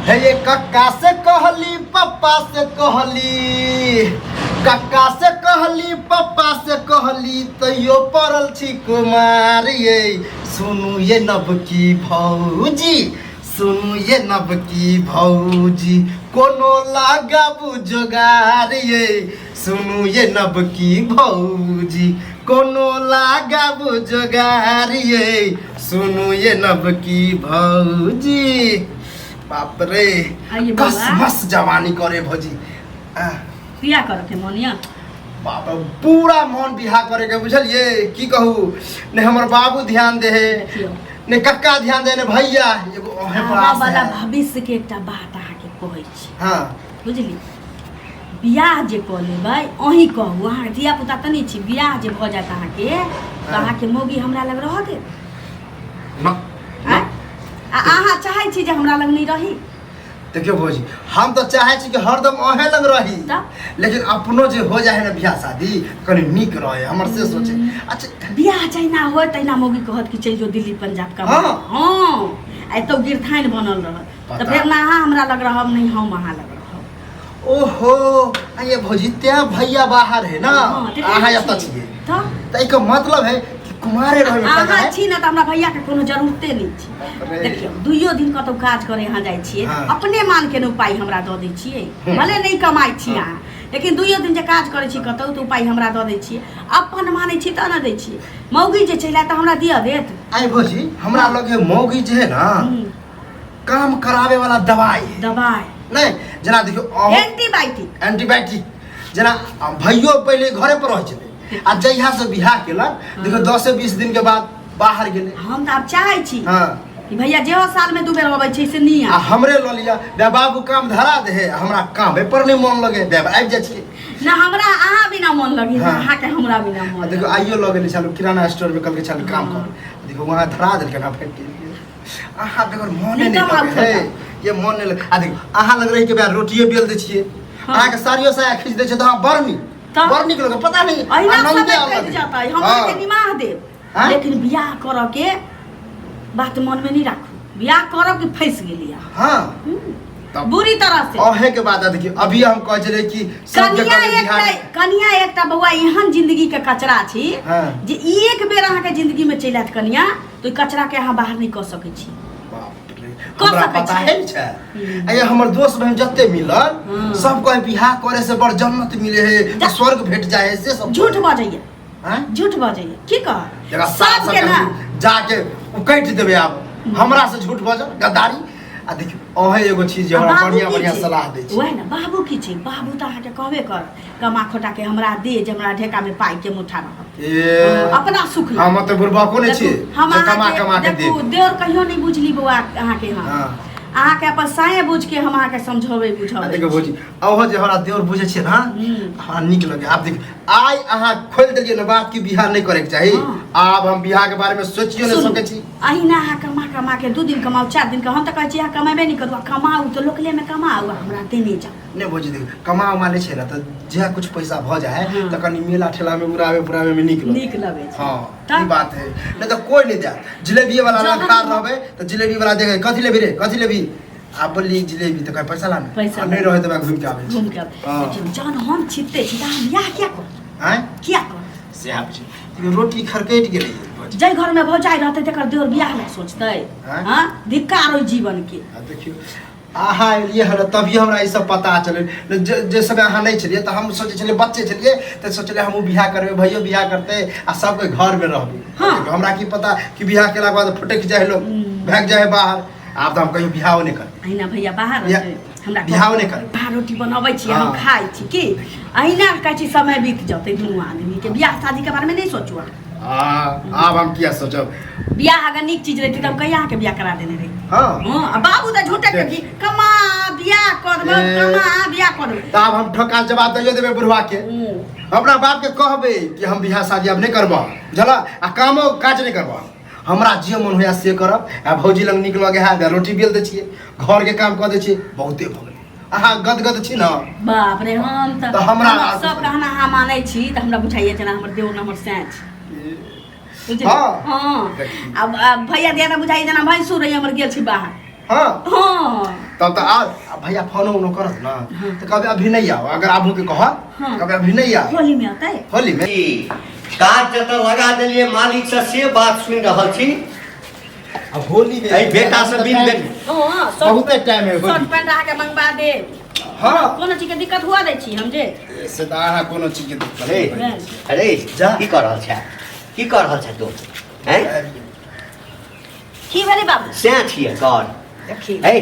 हे ये कक्का से कहली पप्पा से कहली, कक्का से कहली पप्पा से कहली, तैयो पड़ल छी कुमार ये। सुनू ये नवकी भौजी, सुनू ये नवकी भौजी, कोनो लगाबू जोगार ये। सुनू ये नवकी भौजी, कोनो लगाबू जोगार ये। सुनू ये नवकी भौजी। बाप रे, आइए बाबा। कस मस जवानी करे भौजी। बियाह करे के मन या? बाप रे, पूरा मन बियाह करे के, बुझलिए? की कहू, ने हमर बाबू ध्यान दे है, देखियौ। ने कक्का ध्यान दे, ने भैया। एगो अहें पर आबऽ आस वाला है। भविष्य के एकटा बात अहाँके कहै छी। हाँ। बुझली, बियाह जे कऽ लेबै, अहीं कहू, अहाँ धिया पुता तऽ नहि छी, बियाह जे भऽ जायत अहाँके तऽ हाँ। अहाँके मौगी हमरा लग रहऽ देत? न। आँय? आ अहाँ चाहै छी जे हमरा लग नहि रही? देखियौ भौजी, हम तऽ चाहै छी कि हरदम अहें लग रही, तऽ? लेकिन अपनो जे हो जाए है ना बियाह शादी, कनि नीक रहे, हमर से सोचे। अच्छा, बियाह जहिना होय तहिना मौगी कहत कि चलि जो दिल्ली पंजाब का। हाँ। हाँ, आ एतौ गिरथाइन बनल रहत तऽ पता। फेर ना अहाँ हमरा लग रहब, नहि हम अहाँ लग रहब। ओहो, आ ये भौजी, तें भैया बाहर है ना? हाँ, तऽ अहाँ ठीक एतऽ छी। छियै। तऽ तऽ एकर मतलब है कि कुमारे रहै में फायदा अहाँ है। छी ने तऽ हमरा भैयाके कोनो जरूरते नहि छै। बाप रे। देखियौ, दुइयो दिन कतहु काज करे अहाँ जाइ छियै, हाँ। अपने मान के ने उपाय हमरा दऽ दै छियै। हम्म। भले नहि कमाइ छी अहाँ, लेकिन दुइयो दिन जे काज करै छी कतहु तऽ उपाय हमरा दऽ दै छियै। अपन मानै छी तऽ ने दै छियै। मौगी जे चलि आयत तऽ हमरा दिअ देत? आइ भौजी, हमरा लग है मौगी जे है ना, काम करावे वाला दवाई है। दवाई? नहीं, जेना देखियौ एंटीबायोटिक। एंटीबायोटिक। जेना भैयो पहिले घरे पर रहै छलै, आ जहिया से बियाह केलक, देखियौ, 10 20 दिन के बाद बाहर गेलै। हम तऽ आब चाहै छी हाँ कि भैया जेहो साल में दू बेर अबै छै से नहीं। आ हमरे लऽ लिअ बे, बाबू काम धरा दे है, हमरा कामे पर नहीं मन लगे बे, आबि जाइ छियै। ना हमरा अहाँ बिना मन लगी, ना हाँ। अहाँके हमरा बिना आ मन। देखियौ, आइयो लऽ गेलै छलहुँ किराना स्टोर में, कहलकै चल काम कर। देखियौ, वहाँ धरा देलकै ना, फेर अहाँ बेगर मोने नहीं नहीं कमाउ लगे है। ये मन नहीं लगे। आ देखियौ, अहाँ लग रही के बे रोटिए बेल दै छियै, हाँ। अहाँके साड़ियो साया खींच दै छै तऽ अहाँ बड़ नीक, तऽ? बड़ नीक लगे, पता नहीं, अहिना आनंदे समय अलग कटि है। जेतै, हम हाँ। अहाँके निमाह देब। हाँ? लेकिन बियाह करऽ के बात मन में नहीं राखू। बियाह करब कि फंसि गेली अहाँ। हाँ, तब बुरी तरह से। अहे के बाद देखियौ, अभी हम कहै छलियै कि सबके कनिया कहबै एकटा बिहार। कनिया एकटा बौआ एहन जिंदगी के कचरा छी हाँ। जे एक बेर अहाँके जिंदगी में चलि आयत कनिया तऽ ओहि कचरा के अहाँ बाहर नहि कऽ सकै छी। बाप रे, कऽ हमरा सकै पता छियै। है ने छै। आ ये हमर दोस्त बहिन जते मिलल, सब कहे बियाह करे से बड़ जन्नत मिले है, स्वर्ग भेट जाए है, से सब। झूठ बजैया। आँय? झूठ बजैया की कह जकरा सास सबके ना जाके उकैट देबै। आब हमरा से झूठ बजल गद्दारी। आ देखियौ, अहें एगो चीज जे आ हमरा बाबू बढ़िया की बढ़िया छै? सलाह दै छै। वएह ने, बाबू की छै? बाबू तऽ अहाँके कहबे कर, कमा खोटा के हमरा दे जे हमरा ढेका में पाई के मुठा रहत। ए, अपना सुख ला। हम तऽ बुढ़बको नहि छी देखू, हम जे कमा अहाँके कमा के देखू, देब। देवर कहियो नहीं बुझली बौआ अहाँके। हम हाँ। अहाँके अपन साये बुझ के हम अहाँके समझेबै आ बुझेबै। देखियौ भौजी, अहो जे हमरा देवर बुझै छियै ने, हमरा नीक लगे। आब देख, आइ अहाँ खोलि देलियै ने बात कि बियाह नहि करैके चाही। हाँ। आब हम बियाह के बारे में सोचियो नहि सुनू, सकै छी। अहिना अहाँ कमा कमा के 2 दिन कमाउ, 4 दिन का, हम तऽ कहै छी अहाँ कमेबे नहि करू। आ कमाउ तऽ लोकले में कमाउ आ हमरा देने जाउ। नहि भौजी, देखियौ, कमा उमा लै छै ने तऽ जे कुछ पैसा भऽ जाइ है हाँ। तऽ कनि मेला ठेला में उड़ावे पुरावे में नीक लगे। नीक लगै छै। हाँ। तऽ? ई बात है, नहि तऽ कोइ नहि देत। जिलेबी वाला लग जहन ठाढ़ रहबै तऽ जिलेबी वाला देखे, कथी लेबी रे, कथी लेबी? आ बोलली जिलेबी तऽ कहे पैसा ला ने। पैसा आ नहि ला। रहै तऽ घुमि के आबै छी। घूम के आबै। हाँ। देखियौ, जहन हम छिपते छी तऽ अहाँ बियाह किया करब? आँय? किया करब? सएह बुझी, देखियौ, रोटी खरकटि गेलै भौजी। जाहि घर में भौजाइ रहतै तकर देवर बियाह नहि सोचतै? आँय? हाँ, धिक्कार ओहि जीवन के। आ देखियौ, अहाँ एलियै हन तभी हमरा ई सब पता चलल। जे जे समय अहाँ नहि छलियै तऽ हम सोचै छलियै, बच्चे छलियै तऽ सोचलियै हमहूँ बियाह करबै, भैयो बियाह करतै आ सब कोइ घरमे रहबै। हाँ। हमरा की पता कि बियाह केलाके बाद फटकि जाइ है लोग, भागि जाइ है बाहर। आब तऽ हम कहियो बियाहो नहि करबै। अहिना भैया बाहर रहतै, हमरा बियाहो नहि करबै। बाहर रोटी बनबै छी, हम हाँ। खाइ छी की। अहिना कहै छी, समय बीत जेतै दुनू आदमी के। बियाह शादी के बारे में नहि सोचू अहाँ। हाँ, आब हम किया सोचब? बियाह अगर नीक चीज रहितै तऽ हम कहिया अहाँके बियाह करा देने रही। हाँ। हाँ, आ बाबू तऽ झूठे के की कमा बियाह कर देबै, ए। कमा बियाह कर देबै। तऽ आब हम ठोका जवाब दैयो देबै बुढ़वा के। अपना बाप के कहबै कि हम बियाह शादी आब नहि करबह, बुझल? आ कामो काज नहि करबह, हमरा जे मन होया से करब। आ भौजी लग नीक लगे है, रोटी बेल दै छियै, घरके काम कऽ दै छियै, बहुते भऽ गेलै। अहाँ गदगद छी ने? बाप रे, हम तऽ तऽ हमरा हमर सब कहना अहाँ मानै छी तऽ हमरा बुझाइए जेना हमर देवर हमर सैं छी, बुझलियै? हाँ। हाँ। देखी। आब आब भैया दिया तऽ बुझाइए जेना भैंसुर रही हमर, गेल छी बाहर। हाँ। हाँ। तब तो आ भैया फोन उनो करत ना तो कहबे अभी नहीं आओ, अगर आबू के कह हाँ। कहबे अभी नहीं आओ। होली में आता है। होली में जी, काज जतऽ लगा देलियै मालिक से से बात सुनि रहल छी। अब होली में एहि बेटा से बिन बेटी हाँ, बहुते टाइम है शर्ट होली। पैंट अहाँके मंगवा देब। हाँ। कोनो चीज के दिक्कत हुआ दै छी हम जे। से तऽ अहाँ कोनो चीज के दिक्कत अरे नहि। अरे जा। की कर रहल छै, की कर रहल छै तू? हैं? की भेलै बाबू? सैह छियै कर। देखी। है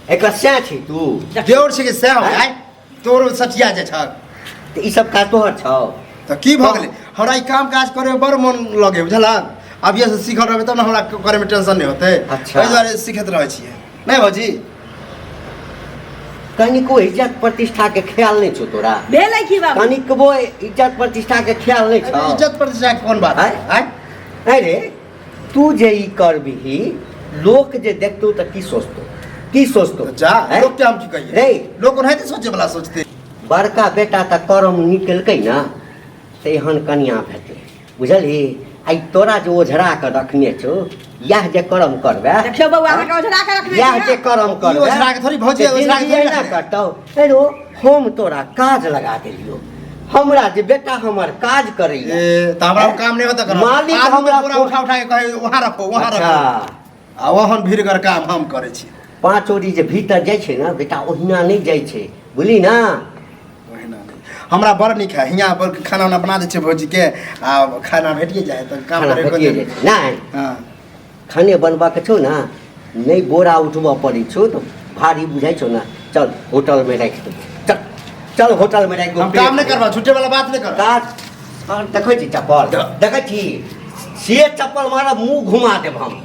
एकर सैह छी तू। देवर छै के सैह हो जाय तोरो सठिया जे छक। तऽ ई सब काज तोहर छौ? तऽ की भऽ गेलै, हमरा ई काम काज करे में बड़ मन लगे बुझलक। अभिये से सीखल रहबै तब ने हमरा करे में टेंशन नहि होतै। अच्छा। एहि दुआरे सीखैत रहै छियै। नहि भौजी? कनिको इज्जत प्रतिष्ठा के ख्याल नहि छौ तोरा? भेलै की बाबू? कनिकबो इज्जत प्रतिष्ठा के ख्याल नहि छौ? इज्जत प्रतिष्ठा के कोन बात? आँय? आँय? अरे तू जे ई करबिही, लोक जे देखतौ तऽ की सोचतौ, की सोचतौ? जा आँय? लोक के हम की कहियै? रे। लोक ओनाहिते सोचे वाला सोचते। बड़का बेटा तऽ करम निकलकै ना तऽ एहन कनिया भेटलै बुझलही। आइ तोरा जे ओझरा कऽ रखने छौ, इएह जे करम करबै। देखियौ बौआ, अहाँके ओझरा कऽ रखने इएह छी, जे करम करबै। ई ओझरा के थोड़ी भौजी, तऽ ओझरा के जिंदगी थोड़ी एना रखने। कटतौ। एरो हम तोरा काज लगा देलियौ, हमरा जे बेटा हमर काज करैया। ए तऽ हमरा काम नहि होता करब। मालिक आदमी हमरा पूरा उठा उठा के कहै वहाँ रखो वहाँ अच्छा। रखो, आ ओहन भीड़गर काम हम करै छी। पाँच ओरी जे भीतर जाइ छै ने बेटा, ओहिना नहि जाइ छै, बुझली ना? ओहिना नहि। हमरा बड़ नीक है, हियाँ पर खाना उना बना दै छै भौजी के आ खाना भेटिए जाइ है तऽ काम खाना करे भेटिए जाइ छै नहि? हाँ। खाने बनबऽके छौ ने, नहि बोरा उठबऽ पड़ै छौ तऽ भारी बुझाइ छौ ने, चल होटलमे राखि देबौ, चल चल होटलमे राखि हम काम नहि करबा, झूठे वाला बात नहि कर। काज और देखै छी चप्पल, देखै छी से चप्पल मारब मुँह घुमा देब हम।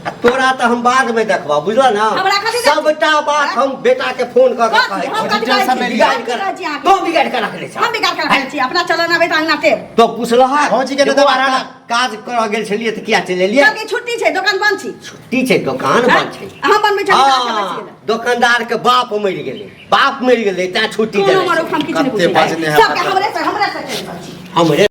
आ तोरा तऽ हम बादमे देखबऽ, बुझल ने? हमरा कथी देखी? सबटा बात हम बेटा के फोन कऽ के कथी? कहै हम छी। कथी कहै छी? बिगाड़ि हम कऽ की कहै छी अहाँके? तों बिगाड़ि कऽ रखने छह। हम बिगाड़ कऽ रखने छी? अपना चलन अबै तऽ अंगना टेढ़। तो पुछलहक भौजी के जे नहि बौआ देबा काज करऽ गेल छलियै तऽ किया चलि एलियै? चल के छुट्टी छै, दोकान बंद छी। छुट्टी छै, दोकान बंद छै। अहाँ बनबै छी, हम हाँ, दोकानदार के बाप मरि गेलै, बाप मरि गेलै तैं छुट्टी कोनो देने मरो छै। हम किछु नहि कते बुझै बजने है सबके पता। हमरे से टेंशन छी। हमरे